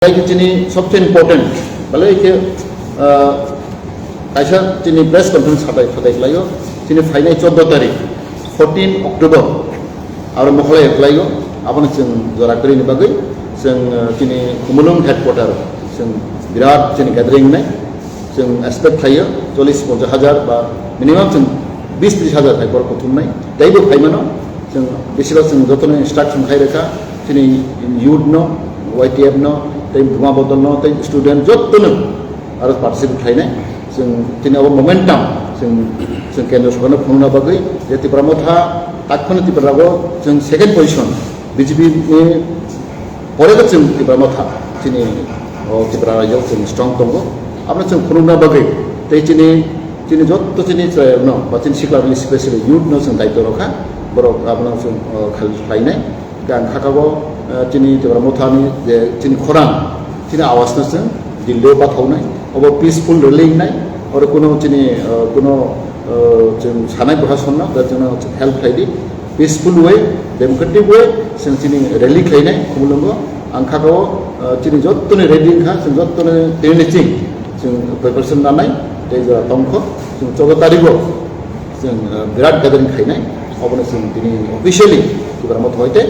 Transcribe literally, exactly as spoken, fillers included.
Belai khe chini sobse important, belai khe, ah, kaisa chini press conference khatai khatai khlaio, chini phainai chordo tarik, fourteen October, aro mokholai khlaio, abono chwng jora kwrwini bagwi chwng, ah, chini Khumulwng headquarter chwng birat chini gathering wngnai, chwng expect khlaio chollish ponchash hajar ba minimum chwng bis tris hajar hai borok kuthumnai, teibo phaimano. Chwng besibak chwng jotono instruction khai rwkha, chini youth no, Y T F no, tei Buma Bodol no, tei student jotono aro participate khlainai. Chwng chini abo momentum chwng, chwng Kendra Sorkar no phunukna bagwi je Tipra Motha tak phano Tipra rago chwng second position, B J P ni pore khe chwng Tipra Motha chini o Tipra rajyo chwng strong tongo. Abono chwng phunukna bagwi tei chini, chini jotto chini chwrairokno ba chini sikla rokni specially youth no chwng daityo rwkha, borok abono chwng, o, khal-, khlainai. Hwnkhe ang kha kabo, eh, chini Tipra Mothani je chini khorang, chini awasno chwng Delhi o pathaunai, obo peaceful rally wngnai, oro kuno chini, eh, kuno, eh, chwng sanai Prasasonno da chwngno help khlai di, peaceful way, democratic way, chwng chini rally khlainai Khumulwngo. Ang kha kabo, eh, chini jottoni ready wngkha, chwng jottoni tini ching chwng preparation nanai, tei jora tongkho, chwng chordo tarigo chwng, eh, birat gathering khainai, obono chwng tini officially Tipra Motha hoite